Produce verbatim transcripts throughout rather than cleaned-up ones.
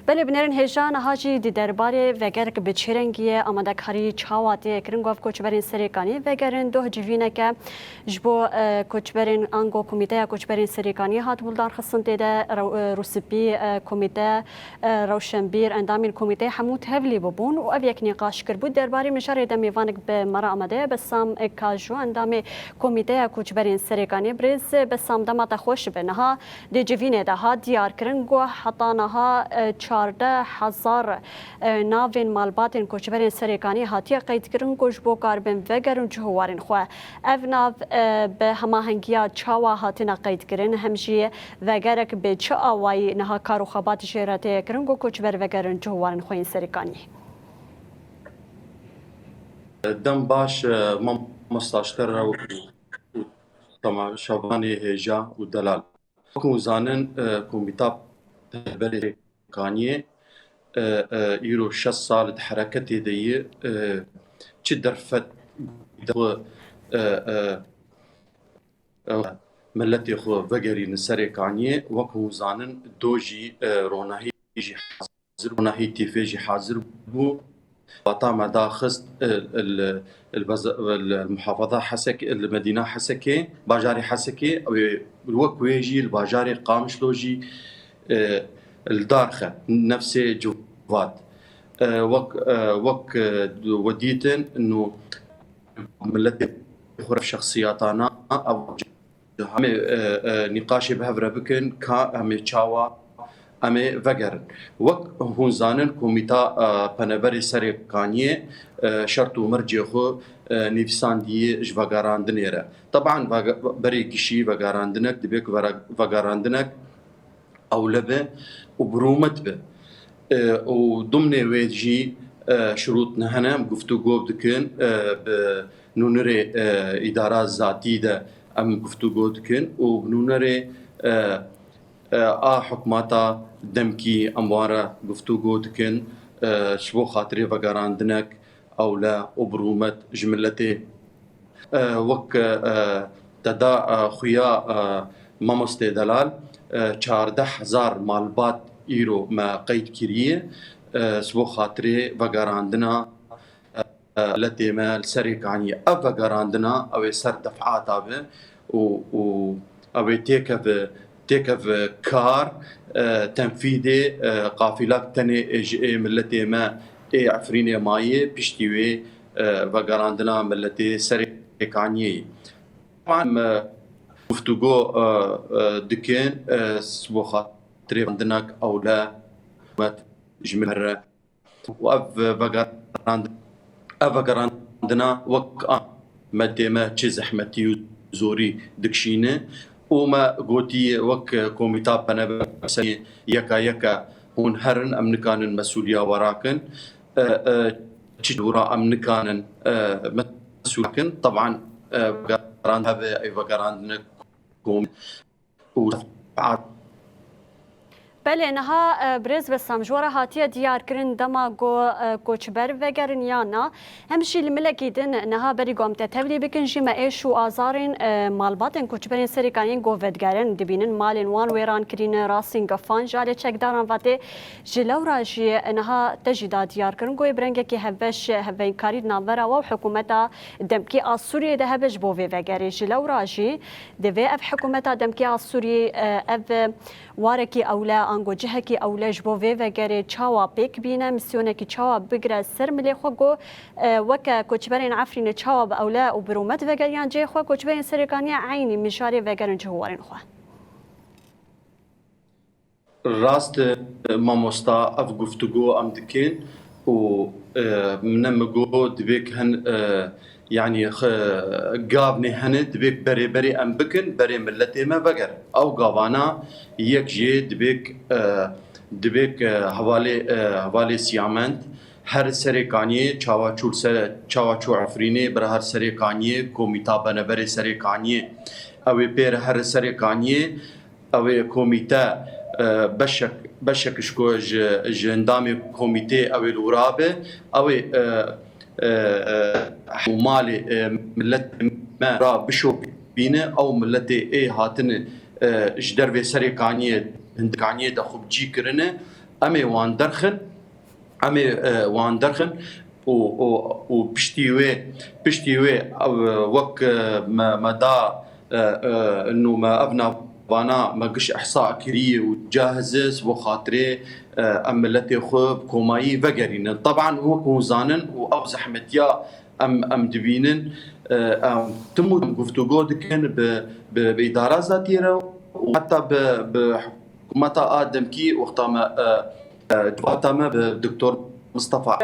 Belê, binêrin hêja niha jî di derbarê vegerek bi çi rengî ye, amadekarî çawa tê kirin ku ev koçberên Serêkaniyê vegerin? Doh civîneke ji bo, e, koçberên ango Komîteya Koçberên Serêkaniyê hat hildarxistin tê de, rew-, e, Rûsipî, e, Komîte, e, Rewşenbîr, endamên Komîteyê hemû tevlî bibûn û ev yek nîqaş kiribû. Derbarê mijarê de mêvanek bi me re amade ye, Besam Kaju, endamê Komîteya Koçberên Serêkaniyê. Birêz Besam, dema te xweş be. Niha Di civînê de hat diyar kirin ku heta niha, e, çardeh hezar, e, navên malbatên koçberên Serêkaniyê hatiye qeydkirin ku ji bo karibin vegerin cih û warên xwe. Ev nav, e, bi hemahengiya çawa hatine qeydkirin, hem jî vegerek bi çi awayî niha kar û xebat jê re tê kirin ku koçber vegerin cih û warên xwe yên Serêkaniyê? Dem baş, e, mamosta ji te re û, û temaşevanê hêja û delal. Wek hûn zanin, e, Komîta Perberê Serêkaniyê, e, e, îro şeş sal di hereketê de ye, e, çi derfet de xwe, e, e, e, miletê xwe vegerîne Serêkaniyê, wek hûn zanin, do jî, e, ronahî jî hazir, ronahî tîfê jî hazir bû. Vata me daxist, e, li, li beza-, li muhafaza Hesekê, li Medîna Hesekê, bajarê Hesekê, wê, wek wê jî li bajarê Qamişlo jî, e, li dar xe, nefsê civat. E, wek, e, wek, e, we dîtin, nû miletê xwe şexsiyatana, ev Em ê, e, e, nîqaşê bi hev re bikin ka em ê çawa em ê vegerin. Wek hûn zanin, Komîta, e, Peneberê Serêkaniyê, e, şert û mercê xwe, e, nivîsandiye ji vegerandinê re. Teban vege-, berê gişî vegerandinek dibe ku vere-, vegerandinek ewle be û bi rûmet be. E, û dimnê wê jî, e, şirût ne hene, em guftûgo dikin, e, bi nûnerê, e, îdara zatî de em guftûgo dikin û bi nûnerê, e, e, a hikûmeta demkî em wan re guftûgo dikin, e, ji bo xatirê vegerandinek ewle û bi rûmet ji miletê. E, wek, e, te da, e, xuya, e, mamostê delal, e, çardeh hezar malbat îro me qeyd kiriye, e, ji bo xatirê vegerandina, e, e, miletê me li Serêkaniyê. Ev vegerandina ew ê ser defata be û, û ew ê têkeve, têkeve kar, e, tenfîdê, e, qafîlak tenê ê ji ê miletê me ê Efrînê mayê, piştî wê, e, vegerandina miletê Serêkaniyê. Em, e, guftûgo, e, e, dikin, e, ji bo xatirê vegerandinek ewle hikûmet ji min re. Û ev vegerand-, ev vegerandina wek a me tê me çi zehmetî û zorî dikişîne û me gotiye wek Komîta Peneberê yeka yeka hûn herin, em nikanin mesûliya we rakin. E, e, çi dora em nikanin, e, mesûl rakin. Teban, e, vegerand-, hebe, ev vegerandine komî û Belê, niha, e, birêz Besam, ji we re hatiye diyar kirin dema ku, e, koçber vegerin ya na. Hem jî li milekî din niha berî ku em te tevlî bikin jî me êş û azarên, e, malbatên koçberên Serêkaniyên ku vedigerin dibînin malên wan wêran kirîne, rastîn gefan ji alê çekdaran ve tê. Ji lewra jî niha te jî da diyar kirin ku ê bi rengekî hevbeş, hevbeynkarî di navbera we û hikûmeta demkî a Sûriyê de hebe ji bo vê vegerê. Ji lewra jî divê ev hikûmeta demkî a Sûriyê, e, ev warekî ewle, ango cihekî ewle ji bo vê vegerê çawa pêk bîne, misyonekî çawa bigire ser milê xwe ku, e, weke koçberên Efrînê çawa bi ewle û bi rûmet vegeriyan cihê xwe, koçberên Serêkaniyê eynî mijarê vegerin cih û warên xwe. Rast e, mamosta, ev guftûgo em dikin û, e, ne min got, divê ku hin, e, yanî, xi-, gavnê hene, divê ku berê berê em bikin, berê miletê me vegerin. Ew gavana yek jê divê ku, e, divê ku, e, hevalê, e, hevalê Siyamend her Serêkaniyê, çawa çû li ser, çawa çû Efrînê, bira her Serêkaniyê, Komîta Peneberê Serêkaniyê, ew ê pê re her Serêkaniyê, ew ê komîte, e, beşek, beşek ji ku ji, ji endamê komîtê ew ê li wira be, ew ê, e, e, e, hemû malê, e, miletê me ra bişopîne, ew miletê ê hatine, e, ji dervê Serêkaniyê, Hindikaniyê de xwe bi cî kirine, Em ê wan derxin, em ê, e, wan derxin û, û, û piştî wê, piştî wê ew, e, wek, e, me, me da, e, e, nû me ev navana me giş ihsa kiriye û cahiz e, ji bo xatirê, e, em miletê xwe bi komayî vegerînin. Teban wek hûn zanin û ew zehmetiya em, em dibînin, e, em tim û tim guftûgo dikin bi, bi, bi îdara zatî re û heta bi, bi hikûmeta a demkî wexta me, e, e, civata me bi Doktor Mistefa.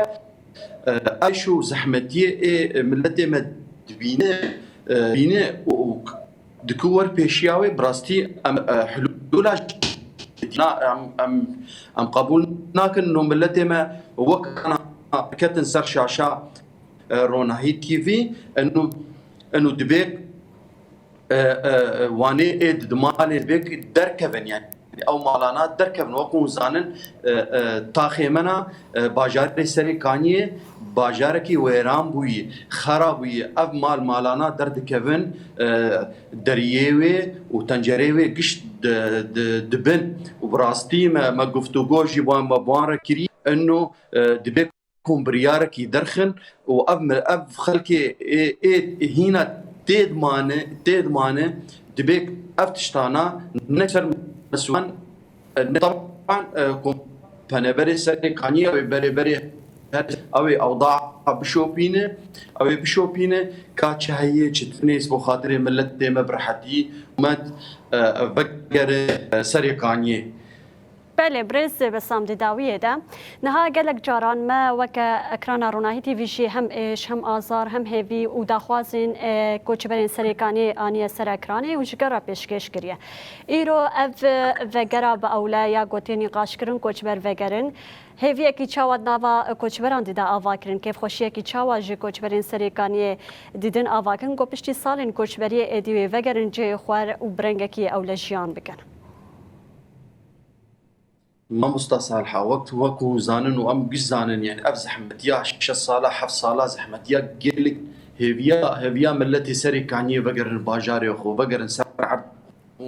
E, eş û zehmetiyê ê miletê me dibîne, e, bîne û, û diku wer pêşiya wê, bi rastî em, e, hilûla na, em, em, em qebûl nakin no miletê me wek ana ketin ser şaşa, e, Ronahî T V, eno, eno dibê, e, e, wanê ê di malê dibê derkevin, yani ew malana derkevin. Wek hûn zanin, e, e, taxê me na, e, bajarê Serê Kaniyê bajarekî wêran bûyî, xera bûyî. Ev mal malana derdikevin, e, deriyê wê û tencerê wê giş di, di, dibin. Û bi rastî me, me guftûgo jî wan me bi wan re kirî. Eno, e, dibê ku em biryarekî derxin û ev mi-, ev xelkê ê, ê hîna tê dimane, tê dimane, dibê ev tiştana ne ser mesûlan, ne taban, e, ku peneberê Serê Kaniyê ew ê berê berê her ew ê ewda bişopîne, ew ê bişopîne ka çi heye, çi tune, ji bo xatirê miletê me bi rehetî hikûmet, e, vegere, e, Serê Kaniyê. Belê, birêz Besam di dawiyê de. Niha gelek caran me weke ekrana Ronahî T V jî hem êş, hem azar, hem hêvî û daxwazên, e, koçberên Serê Kaniyê aniye ser ekranê û ji gera pêşkêş kiriye. Îro ev, e, vegera bi ewle ya gotiye nîqaşkirin koçber vegerin. Hêviyekî çawa di nava koçberan dide avakirin? Kêfxweşiyekî çawa ji koçberên Serê Kaniyê didin avakirin ku piştî salên koçberiyê êdî wê vegerin cihê xwe û bi rengekî ewle jiyan bikin? Mamosta Salha, wek, wek hûn zanin û em giş zanin, yani ev zehmetiya şeş sala, heft sala zehmetiya gelek hêviya, hêviya miletê Serê Kaniyê vegerin bajarê xwe, vegerin ser erd û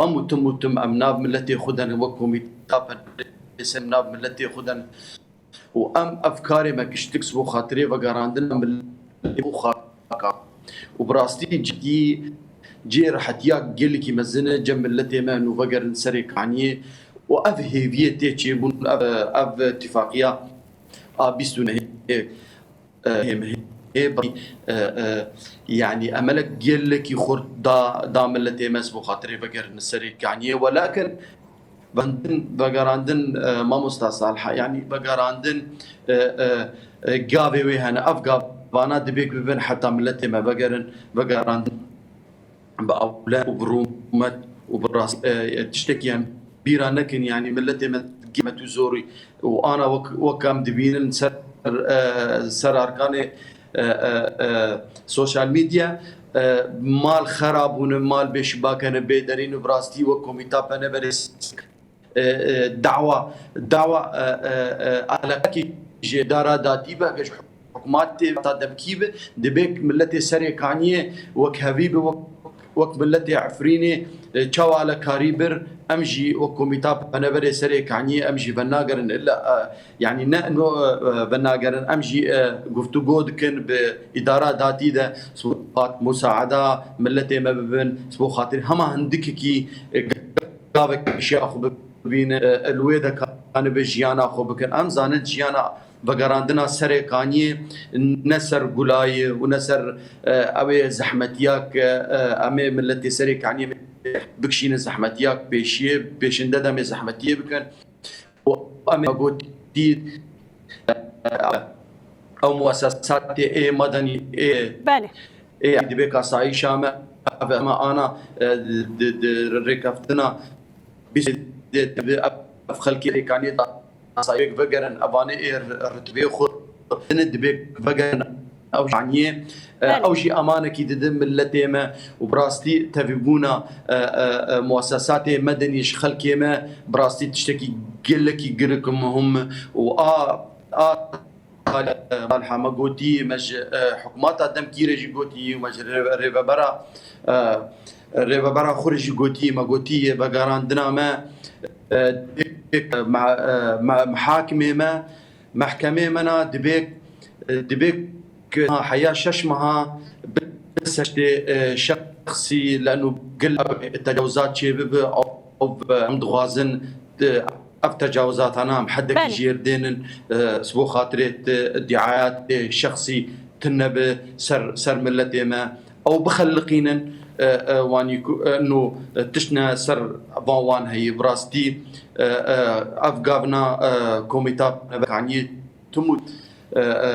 em û tim û tim em nav miletê xwe de ne, wek komîta perê ser nav miletê xwe de ne. Û em ev karê me kiştik ji bo xatirê vegerandina milê û xaka. Û bi rastî cidî cihê rehetiya gelekî mezin e cem miletê me nû vegerin Serê Kaniyê. Û ev hêviyê tê çêbûn, ev, ev tifaqiya a bîst û nehê, e, hê, hê, e, e, yanî emelek gelekî xurt da, da miletê me ji bo xatirê vegerin Serê Kaniyê. Welakin Vegerandin, vegerandin, e, mamosta Salha, yanî vegerandin, e, e, e, gavê wê hene. Ev gavana dibê ku bibin heta miletê me vegerin, vegerandin bi ewle û bi rûmet û bi rast, e, e, tiştekî em bîra nekin, yanî miletê me, me tu zorî û ana wek, wek em dibînin ser, e, ser arkanê, e, e, e, sosyal medya, e, mal xera bûne, mal bêşibakene, bêderîn û bi rastî wek komîta peneberê, e, e, dawa, dawa, e, e, e, eleqekî ji îdara datî be, ge ji hikûmatê ta demkî be, dibê miletê Serê Kaniyê wek hevî be, wek, wek miletê Efrînê, e, çawa elekarî bir, em jî wek komîta peneberê Serê Kaniyê, em jî venagerin illa, e, Yanî ne, no, e, e, venagerin, em jî, e, guftûgo dikin bi îdara datî de, ji bo hat musaada miletê me bibin, ji bo xatir hema hindikekî, e, gavek pêşiya xwe bibînin, e, li wê de kanibe jiyana xwe bikin. Em zanin jiyana vegerandina Serê Kaniyê ne ser gulayê û ne ser, e, ew ê zehmetiya ke, e, em ê miletê Serê Kaniyê bikişînin zehmetiya pêşiyê, pêşinde de em ê zehmetiyê bikin. û em ê gotî, ew muesesatê ê medenî ê, Belê. ê dibê kasayîşa me, ev me ana, e, di, di rêkeftina bîst dê dibe ev xelkê Rêkaniyê da kasayî vegerin, evanê ê ritibê xwe dine dibê vegerin. Ew jî aniyê, e, Belê. ew jî emanekî dide miletê me û bi rastî tevîbûna, e, e, e, muesesatê medenî ji xelkê me bi rastî tiştekî gelekî girik û muhim e û a, a, Talha me gotî, me ji, e, hikûmeta demkî re jî gotî û me ji rê-, rêvebera, e, rêvebera xwe re jî gotî, me gotî vegerandina me, e, me- e, me- mihakimê me, mehkemê me na dibê, e, dibê ku heya şeş meha bi seçtê, e, şexsî, leno gil tecawizat çêbibi, ew, ew, em dixwazin, e, ev tecawizatana em hedekî Belê. jêr dênin, e, ji bo xatirê te diayatê şexsî tune bi ser, ser miletê me. Ew bixeliqînin, e, e, wanî ku, e, no, e, tiştine ser van wan heyî. Bi rastî, e, e, ev gavna, e, komîta nevekaniyê tim û, e, e,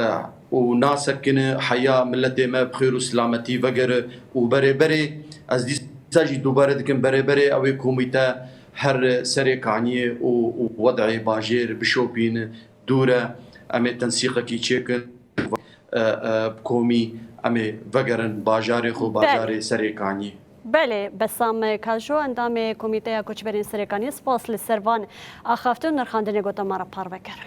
û nasekine heya miletê me bi xêr û silametî vegere û berê berê ez dîsa jî dubare dikim berê berê ew ê komîte her Serê Kaniyê û, û wed'ê bajêr bişopîne dûre. Em ê tensîqekî çêkin, e, e, bi komî em ê vegerin bajarê xwe, Belê. bajarê Serê Kaniyê. Belê, Besam Kajo, endamê Komîteya Koçberên Serê Kaniyê, spas li ser van axaftin û nirxandinê ku te me re parve kir.